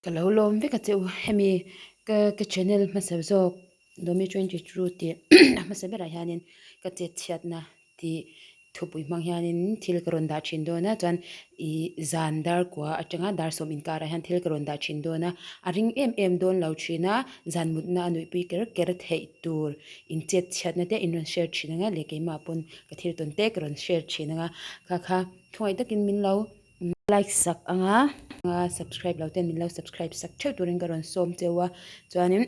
Ka lo lawm vek a che u. Hemi ka ka channel hmasa zawk Domi 22 tih a hmasa berah hianin ka chet chhiatna tih thupui hmang hianin thil ka rawn dah thin dawn a chuan ih zan dar kua atanga dar sawm inkarah hian thil ka rawn dah thin dawn a a ring em em dawn lo thin a zan mutna a nuihpui ker ker theih tur in chet chhiatna te in rawn share thin anga leh keimah pawn ka thil tawn te ka rawn share thin anga kha kha thuaih takin min lo like sak anga subscribe lo ten min lo subscribe sak theuh turin ka rawn sawm cheu a chuanin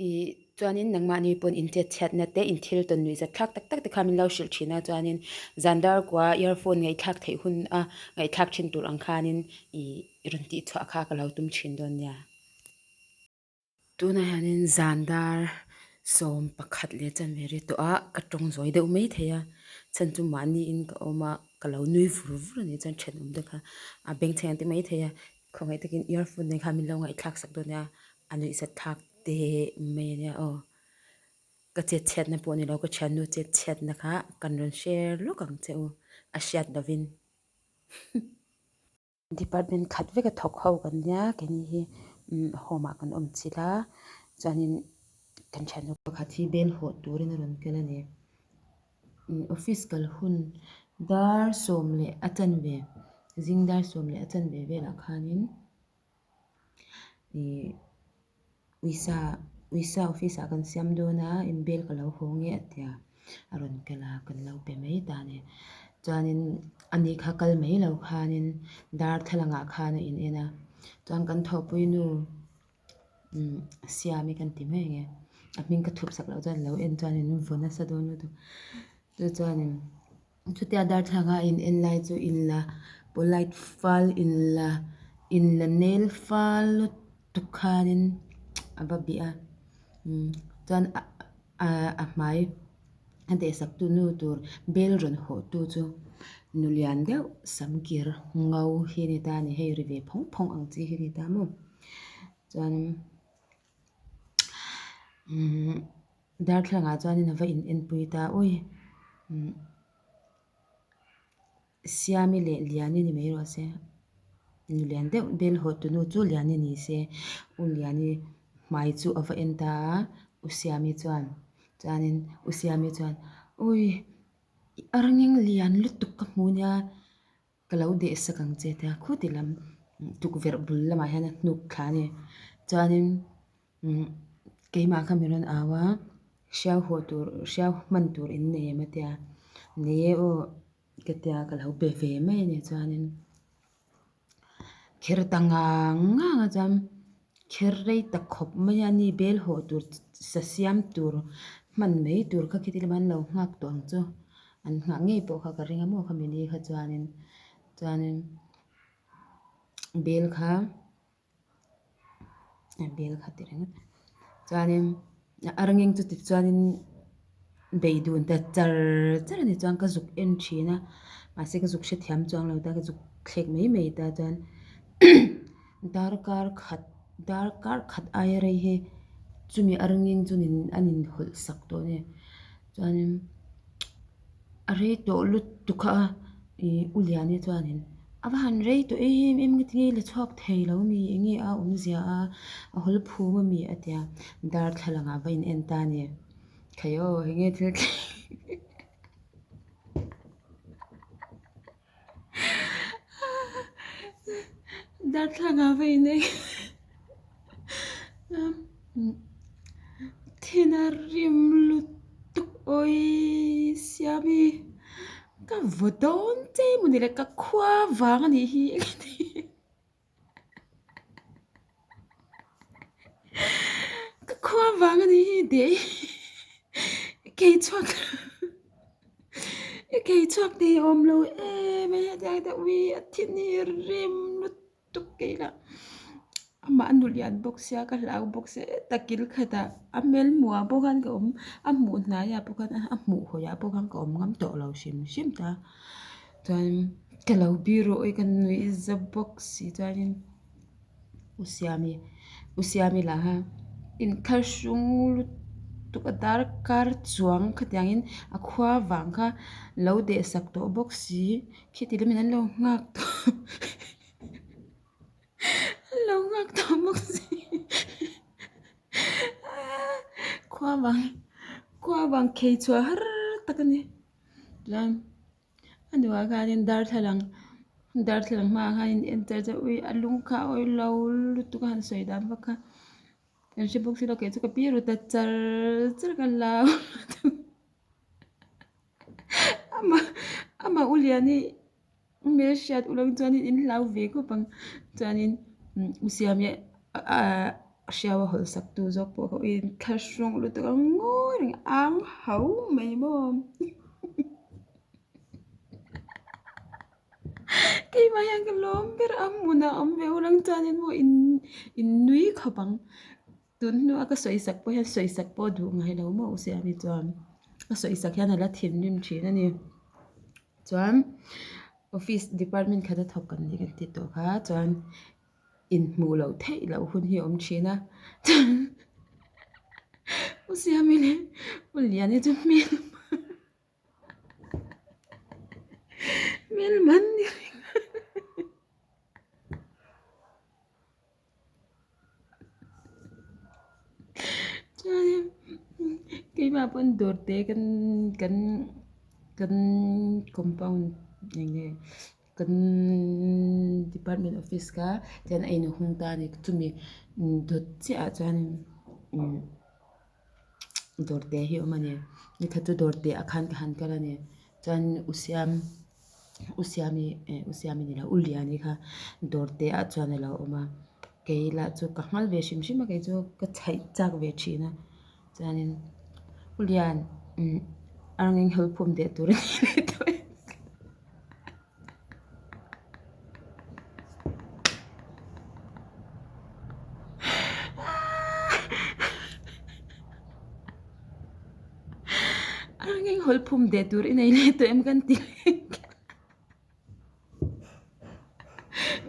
ih chuanin nangmahni pawn in chet chhiatna te in thil tawn nuih zat thlak tak tak te kha min lo hrilh thin a chuanin zan dar kua earphone ngaihthlak theih hun a ngaihthlak thin tur ang khanin ih rawn tih chhuah kha ka lo tum thin dawn nia. Tunah hianin zan dar 11 leh chanve ri tawh a ka tawng zawi deuh mai thei a chhan chu mahniin ka awm a ka lo nui vur vur a nih chuan thenawm te kha a bengchheng an ti mai thei a khawngaih takin earphone nen khan min lo ngaihthlak sak dawn nia a nuihzat thlak teh mai a nia aw. Ka chet chhiatna pawh ni lo ka thiannu chet chhiatna kha kan rawn share lawk ang che u a hriat lovin. Department khat veka thawk ho kan nia keini hi home ah kan awm chilh a chuanin kan thiannu pakhat hi bel hawh turin a rawn kal a ni. Office kal hun dar sawm leh a chanve zing dar sawm leh a chanve velah khanin Ih uisa uisa office ah kan siam dawn a inbel ka lo haw nge a tia a rawn kal a kan lo pe mai ta a ni chuanin ani kha kal mai lo khanin darthlalang ah khan a in en a chuan kan thawhpui nu umm siami kan ti mai ang e a hming ka thup sak loh chuan lo en chuan in vaw nasa dawn lutuk chu chuanin. Chutia darthlanga in en lai chu in la polite fal in la in la nel fal lutuk khanin a va bih a umm chuan ah a hmai a dehsak tu nu tur bel rawn hawh tu chu nu lian deuh sam kir ngo hi a ni ta a ni hei ri ve phawng phawng ang chi hi a ni ta maw chuan umm. Darthlangah chuanin a va in enpui ta awi umm Siami leh Liani ni mai rawh se nu lian deuh bel haw tunu chu Liani ni se u Liani hmai chu a va en ta a u Siami chuan chuanin u Siami chuan awi a rangeng lian lutuk ka hmu nia ka lo deh sak ang che tia khuti lam tukverh bul lamah hian a hnuk thla a ni chuanin. Umm keimah kha min rawn au a hriau haw tur hriau hman tur in nei em a tia nei e aw ka tia ka lo be ve mai a ni chuanin kher ta ngang ngang a chuan kher rei ta khawp mai a ni bel haw tur sa siam tur hman mai tur kha khiti lama an lo nghak tawh ang chu an nghah ngei pawh kha ka ring a maw khami ni kha chuanin chuanin bel kha. A bel kha ti reng a chuanin a rangeng chu tichuanin bei dun ta char char a ni chuan ka zuk en thin a mahse ka zuk hrethiam chuang lo ta ka zuk thlek mai mai ta chuan darkar khat darkar khat aia rei hi chumi a rangeng chu an inhawlh sak tawh a ni chuanin. A rei tawh lutuk a ih u Liani chuanin a va han rei tawh em em nge tinge i la chhuak thei lo mi enge a awmzia a a hawl phum a mi a tia darthlalang ah va in en ta a ni khai aw enge thil thleng Darthlalang ah va in thin a rim lutuk awii siami ka vaw dawn che mawni le ka khua vang a nih hi. Ka khua vang a nih hi tih i kei chhuak i kei chhuak tih a awm lo em a hetiang te ui a thin hi rim lutuk kei lah amah a nu lian bawk sia ka hlau bawk sia heta kil khatah a hmel hmuh ah pawh khan ka awm a hmuh hnaiah pawh khan a hmuh hawi ah pawh khan ka awm ngam tawh lo hrim hrim ta chuan ka lo biru awi ka nuih za bawk si chuanin U Siami U Siami lah kha inthlahrung lutuk a darkar chuang khatiangin a khua vang kha lo deh sak tawh bawk si khiti lamin an lo nghak tawh. vang khua vang khei chhuah har tak a ni. Chuan a nuah khanin darthlalang darthlalang hmaah khanin en char char ui a lung kha a awih lo lutuk a han sawi dan vak kha kan hre bawk si lo kei chu ka pi ru ta char char ka hlau amah amah u lian hi Hmelhriat ulawng chuanin in hlau ve khawp ang. Chuanin u Siami ahh hriau a hawlh sak tu zawk pawh kha uiin thlahrung lutuk a ngawi reng a ang hau mai maw. Keimah hian ka lawm ber a hmunah awm ve ulawng chuanin maw in in nui khawp ang. Tun hnua ka sawisak pawh hian sawisak pawh duh ngai lo maw u Siami chuan a sawisak hian a la thinrim thin a ni. Chuan office department khat a thawk kan nih kan tih tawh kha chuan inhmuh loh theih loh hun hi a awm thin a chuan u Siami leh u Liani chu hmel hmel man ni reng a. Chuanin keimah pawn dawr te kan kan kan compound eng nge kan department office kha chuan a inhung ta a ni chumi dawt chiah ah chuan umm dawr te hi a awm a ni nikhat chu dawr te ah khan ka han kal a ni chuan u siam. U Siami eh U Siami ni lo U Liani kha dawr te ah chuan a lo awm a kei lah chu ka nghal ve hrim hrim a kei chu ka chhaih chak ve thin a chuanin U Lian umm arngeng hel phum deh tur a ni leh tawh em Arngeng hawlh phum deh tur i nei leh tawh em kan ti leh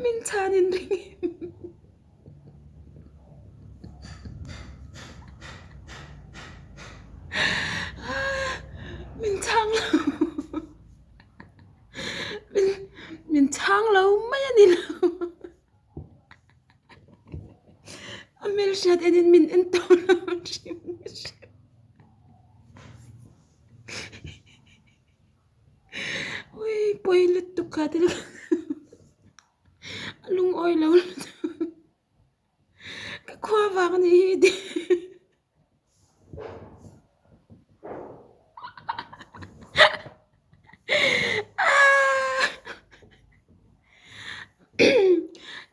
min chhan in ring em min chhang lo min chhang lo mai a ni lo. A hmelhriat enin min en tawh lo hrim hrim. Ui pawi lutuk kha thil a lungawi lo lutuk ka khua vang a nih hi.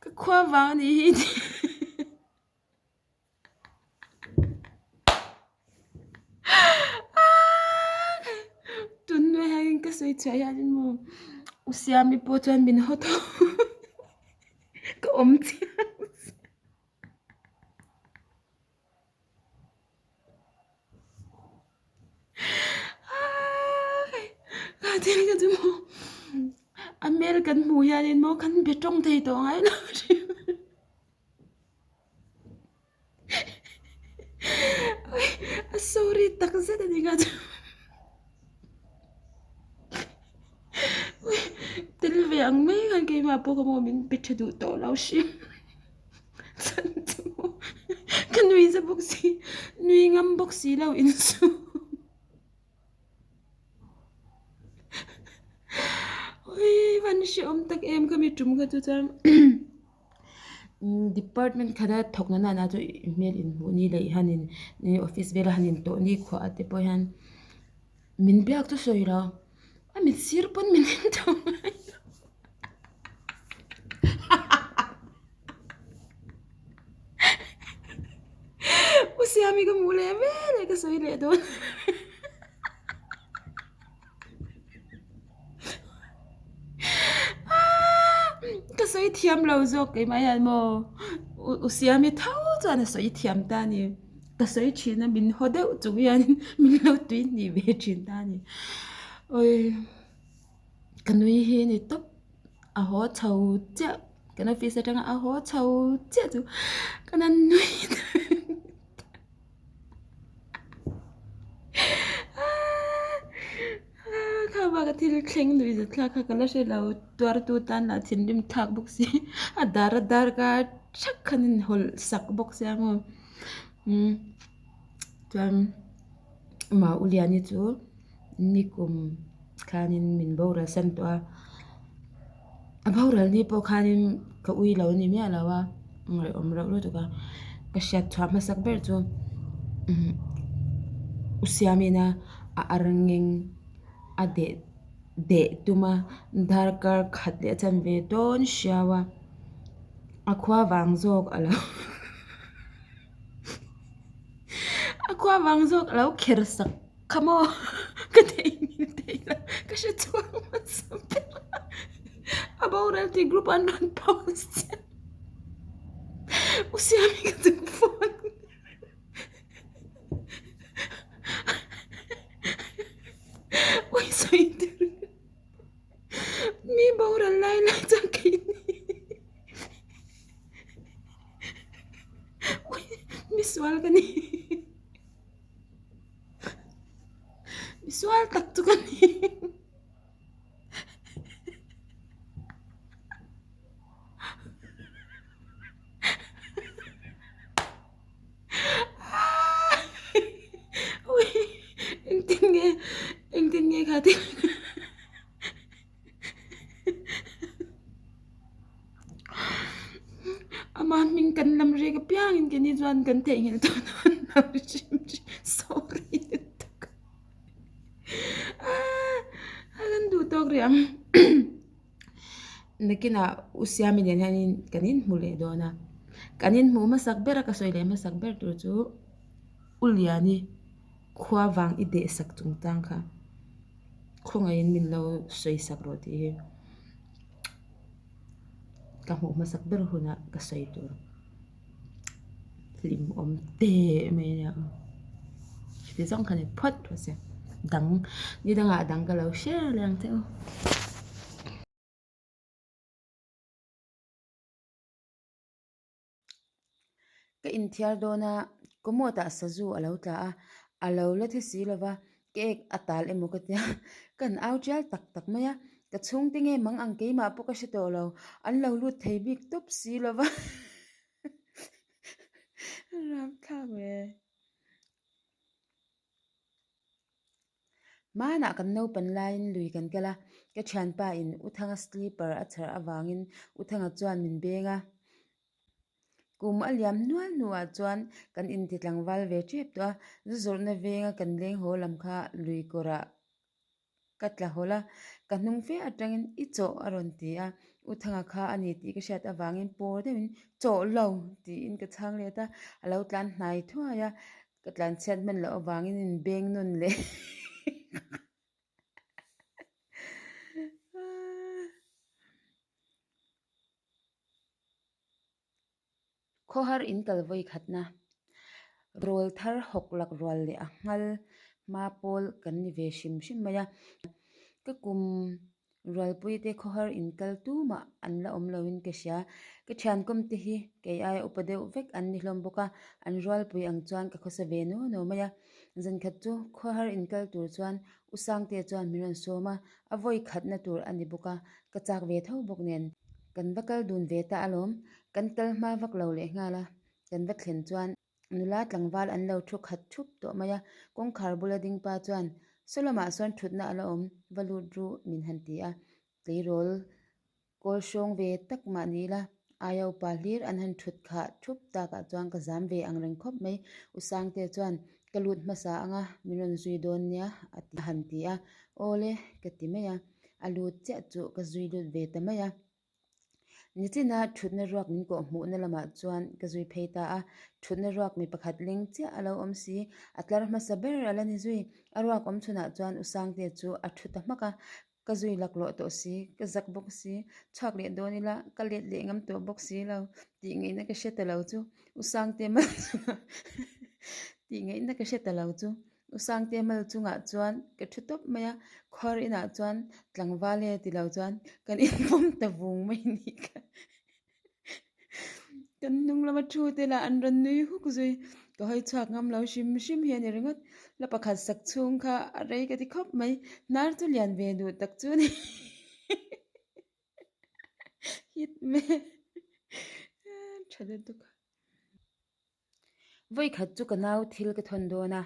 Ka khua vang a nih hi Tun hnuai hian ka sawi chhuah hianin maw U Siami pawh chuan min haw tawh ka awm chiang. A hmel kan hmuh hianin maw kan be tawng thei tawh ngai lo hrim a sorry tak zet a ni kha chu tel ve ang mai khan keimah pawh kha maw min be tha duh tawh lo hrim. Chhan chu ka nui za bawk si nui ngam bawk si lo insum ui van hrehawm tak em ka mi tum kha chu chuan department khata thawk na nana chu hmel inhmuh ni leh hianin office vela han intawh ni khuah te pawh hian min biak chu sawi lo. A mit sir pawn min en tawh ngai lo. U Siami ka hmuh leh vel e ka sawi leh dawn. Ka sawi thiam lo zawk keimah hian maw U Siami tho chuan a sawi thiam ta a ni. Ka sawi thin a min haw deuh chung hian min lo tui hnih ve thin ta a ni. Awii ka nui hi a ni tawp a haw chho chiah kan office atanga a haw chho chiah chu ka nan nui Kha bak a thil thleng nuih zet thlak kha ka la hre lo tuartu tan lah thinrim thlak bawk si a dar a dar ka thak khan in hawlh sak bawk sia maw umm chuan. Mauliani chu nikum khanin min boral san tawh a, a boral ni pawh khanin ka ui lo a ni miah lo a, ngaihawm reuh lutuk a, ka hriat chhuah hmasak ber chu u Siamina a ar ngeng a deh deh tum a, darkar khat leh a chanve dawn hriau a, a khua vang zawk a lo. A khua vang zawk a lo kher sak kha maw ka theihnghilh theih lo ka hre chhuak hmasa ber a a boral tih group an rawn post chiah u Siami ka chu phone ui sawi tur mi boral lai lai chuan keini. Misual ka ni. Misual tak chu ka ni. Engtin nge engtin nge kha thil Ama hming kan lam rek apiangin keini chuan kan theihnghilh tawh dawn lo hrim hrim sorry lutuk aaa a kan duh tawk rih ang nakinah u Siami nen hianin kan inhmu leh dawn a kan inhmuh hmasak ber a ka sawi leh hmasak ber tur chu u Liani khua vang i deh sak chungchang kha. Khawngaihin min lo sawi sak rawh tih hi ka hmuh hmasak ber hunah ka sawi tur hlim awm teh mai a nia ti zawng kha ni phawt rawh se dang ni dangah dang ka lo share leh ang che u. Ka inthiar dawn a, commode ah sazu a lo tla a, a lo la thi si lova, cake a tal emaw ka tia, ka han au tial tak tak mai a, ka chhungte nge mang ang keimah pawh ka hre tawh lo, an lo lut thei bik tawp si lova Ramthlak ve. Hmanah kan naupan laiin lui kan kal a, ka thianpa in U Thanga slipper a chhar avangin U Thanga chuan min beng a. Kum a liam hnual hnuah chuan kan inti tlangval ve tep tawh a, zu zawrhna venga kan leng haw lam kha lui kawrah ka tla hawlh a, ka hnung fe atangin i chawh a rawn ti a, U Thanga kha a ni tih ka hriat avangin pawr deuhin chawh lo tiin ka chhang let a, a lo tlan hnai thuai a, ka tlan chhiat hman loh avangin in beng nawn leh. Khawhar in kal vawi khatna rawl thar hawk lak rual leh a nghal hma pawl kan ni ve hrim hrim mai a. Ka kum rualpui te khawhar in kal tumah an la awm loin ka hria. Ka thiankawm te hi kei aia upa deuh vek an ni hlawm bawk a, an rualpui ang chuan ka khawsa ve nuau nuau mai a. Zankhat chu khawhar in kal tur chuan U Sangtea chuan min rawn sawm a, a vawi khatna tur a ni bawk a, ka chak ve tho bawk nen. Kan va kal dun ve ta alawm, kan kal hma vak lo leh nghal a, kan va thlen chuan nula tlangval an lo thu khat thup tawh mai a, kawngkhar bula ding pa chuan saw lamah sawn thutna a la awm, va lut ru min han ti a, tleirawl Kawl hrawng ve tak mah ni ila, aia upa hlir an han thut khah thup takah chuan ka zam ve ang reng khawp mai. U Sangte chuan, Ka lut hmasa anga min rawn zui dawn nia a han ti a, Aw le ka ti mai a, a lut chiah chu ka zui lut ve ta mai a. Nichina thutna ruak min kawh hmuhna lamah chuan ka zui phei ta a, thutna ruak mi pakhat leng chiah a lo awm si, a tlar hmasa ber a la ni zui. A ruak awm chhunah chuan U Sangte chu a thu ta hmak a, Ka zui laklawh tawh si, ka zak bawk si, chhuak leh dawn ila ka let leh ngam tawh bawk si lo tih ngaihna ka hre ta lo chu U Sangte mal chungah tih ngaihna ka hre ta lo chu U Sangte mal chungah chuan ka thu tawp mai a, khuar inah chuan tlangval e ti lo chuan kan inpawm ta vung mai ni kha. Kan hnung lama thu te lah an rawn nui huk zui. Ka hawi chhuak ngam lo hrim hrim hi a ni ringawt. La pakhat sak chhung kha a rei ka ti khawp mai. Hnar chu lian ve duh tak chu a ni. Hit me. Tha lutuk. Vawikhat chu ka nau thil ka thawn dawn a.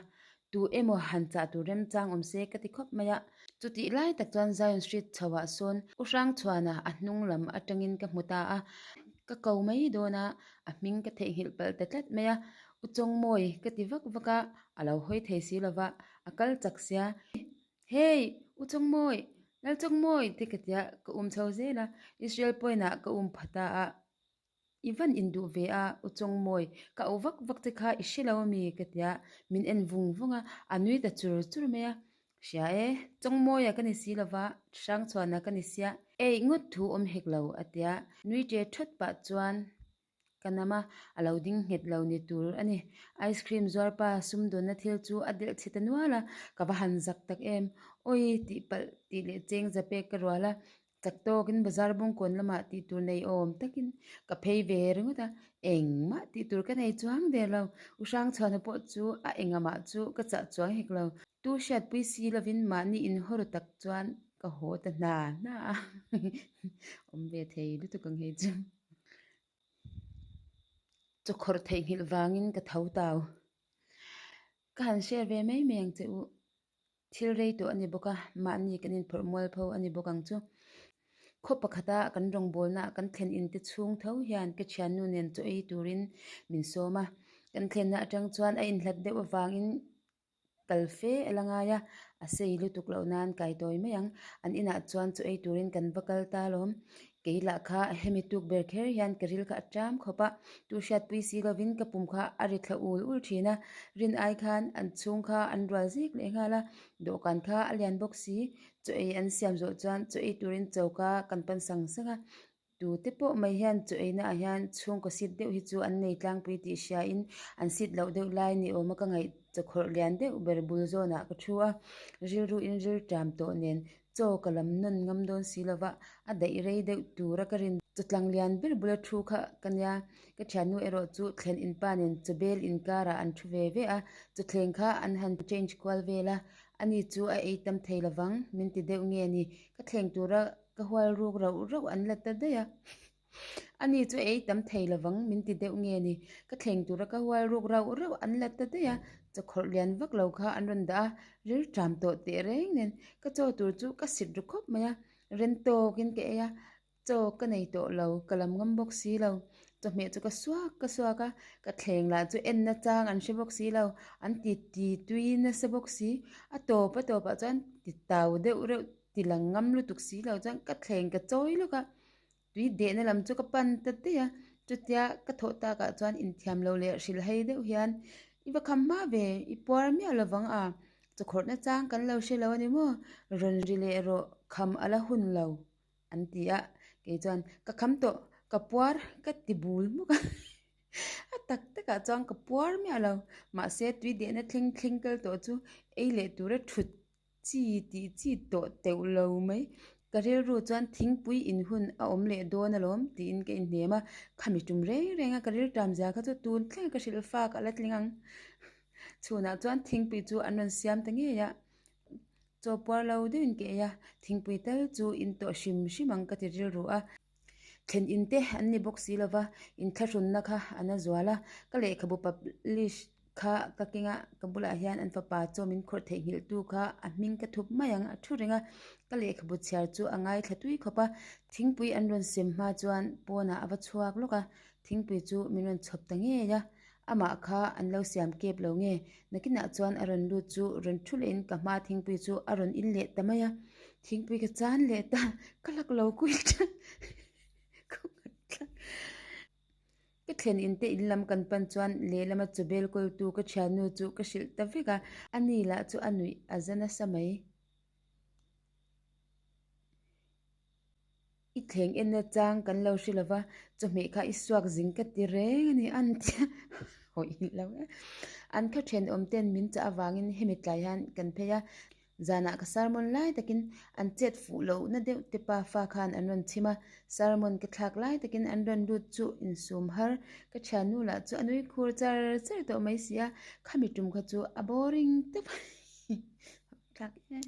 Tu emaw han chah tur remchang awm se ka ti khawp mai a. Chutih lai tak chuan Zion Street chhoah sawn U Hrangchhuana a hnung lam atangin ka hmu ta a. Ka ko mai dawn a, a hming ka theihnghilh palh ta tlat mai a. U Chawngmawi ka ti vak vak a, a lo hawi thei si lova, a kal chak sia. Hey! U Chawngmawi! Lal Chawngmawi! te ka tia ka um chho zel a, Israel Point ah ka um pha ta a. I van induh ve a, U Chawngmawi, ka auh vak vak che kha i hre lo ami? ka ti a, min en vung vung a, a nui ta chur chur mai a. Hria e, Chawngmawia ka ni si lova, Hrangchhuana ka ni sia, eih ngawt thu awm hek lo, a ti a, nui ṭe ṭhawt pah chuan ka nam a, a lo ding nghet lo ni tur a ni. Ice cream zuarpa sumdawnna thil chu a delh chhe ta nual a, ka va han zak tak em, awi tih palh tih leh cheng za pek ka rual a, Chak tawkin bazar bawngkawn lamah tih tur nei awm takin ka phei ve ringawt a, engmah tih tur ka nei chuang der lo. U Hrangchhuana pawh chu a engamah chu ka chah chuang hek lo. Tu hriatpui si lovin mahni inhawr tak chuan ka haw ta hna hna a, awm ve thei lutuk ang hei chu. Chawkhawrh theihnghilh vangin ka tho tau. Ka han share ve mai mai ang che u. Thil rei tawh a ni bawk a, mahni kan inphawrh mual pho a ni bawk ang chu. Khaw pakhata kan rawngbawlna kan thlen in te chhung tho hian ka thiannu nen chaw ei turin min sawm a. Kan thlenna atang chuan a inhlat deuh avangin kal fe a la ngai a, a sei lutuk loh nan kai tawi mai ang. An inah chuan chaw ei turin kan va kal ta alawm. Kei lah kha hemi tuk ber kher hian ka ril kha a ṭam khawp a, tu hriatpui si lovin ka pum kha a ri thla ul ul ṭhin a, rin ai khan an chhung kha an rual zik leh nghal a, dawhkan kha a lian bawk si, chaw ei an siam zawh chuan chaw ei turin choka kan pan sang sang a, tute pawh mai hian chaw eina ah hian chhungkaw seat deuh hi chu an nei tlangpui tih hriain an seat loh deuh lai ni awma ka ngaih chawkhawrh lian deuh ber bul zawnah ka thu a, rilru in ril ṭam tawh nen Chaw ka lam nawn ngam dawn si lova, a daih rei deuh tura ka rin. Chawtlang lian ber bula thu kha ka nia, ka thiannu erawh chu thlen inpa nen chawbel inkarah an thu ve ve a, chawthleng kha an han change kual vel a, ani chu a ei tam thei lovang min ti deuh nge ni, ka thleng tura ka hual ruk rauh rauh an la ta daih a. Ani chu ei tam thei lovang min ti deuh nge ni, ka thleng tura ka hual ruk rauh rauh an la ta daih a, chawkhawrh lian vak lo kha an rawn dah a, ril ṭam tawh teh reng nen ka chaw tur chu ka sit ru khawp mai a, ren tawkin ka ei a, chaw ka nei tawh lo, ka lam ngam bawk si lo, chawhmeh chu ka suak ka suak a, ka thleng lah chu en nachang an hre bawk si lo, an ti ti tui nasa bawk si, a tawp a tawpah chuan ti tau deuh reuh ti lang ngam lutuk si lo chuan ka thleng ka chawi lawk a. Tui dehna lam chu ka pan ta daih a, chutia ka thawh takah chuan inthiam lo leh hrilh hei deuh hian i va kham hma ve, i puar miah lovang a, chawkhawrhna chang kan lo hre lo a ni maw, rawn ri leh rawh kham a la hun lo an ti a, kei chuan ka kham tawh, ka puar ka ti bul hmuk a, a tak takah chuan ka puar miah lo, mahse tui dehna thleng thleng kal tawh chu ei leh tura thut Chi tih chi tawh teuh lo mai. Ka rilru chuan thingpui in hun a awm leh dawn alawm tiin ka inhnem a, khami tum reng reng a ka rilṭam zia kha chu tun thleng ka hrilh fak a la tling ang. Chhunah chuan thingpui chu an rawn siam ta ngei a, chaw puar lo deuhin ka ei a, thingpui tal chu in tawh hrim hrim ang ka ti rilru a. Thlen in te an ni bawk si lova, inthlahrunna kha a na zual a, ka lehkhabu publish kha ka keng a, ka bulah hian an fapa chaw min khawrh theihnghilh tu kha a hming ka thup mai ang a thu reng a, ka lehkhabu chhiar chu a ngaithla tui khawp a, thingpui an rawn sem hma chuan pawnah a va chhuak lawk a, thingpui chu min rawn chhawp ta ngei a. Amah kha an lo siam kep lo nge? Nakinah chuan a rawn lut chu rawn thu lehin ka hma thingpui chu a rawn in leh ta mai a. Thingpui ka chan leh ta, ka lak lo kui tan. Ka nghat tlat. Ka thlen in te in lam kan pan chuan lehlama chawbel kawltu ka thiannu chu ka hrilh ta vek a, ani lah chu a nuih a za nasa mai. I thleng en nachang kan lo hre lova, chawhmeh kha i suak zing ka ti reng a ni an tia hawih lo e. An khaw thenawm ten min chah avangin hemi tlai hian kan phei a, zanah ka sermon lai takin an chet fuh lohna deuh te pa fa khan an rawn chhim a, sermon ka thlak lai takin an rawn lut chu insum har ka thiannu lah chu a nui khur char char tawh mai si a, khami tum kha chu a boring tawp a ni. Thlak e.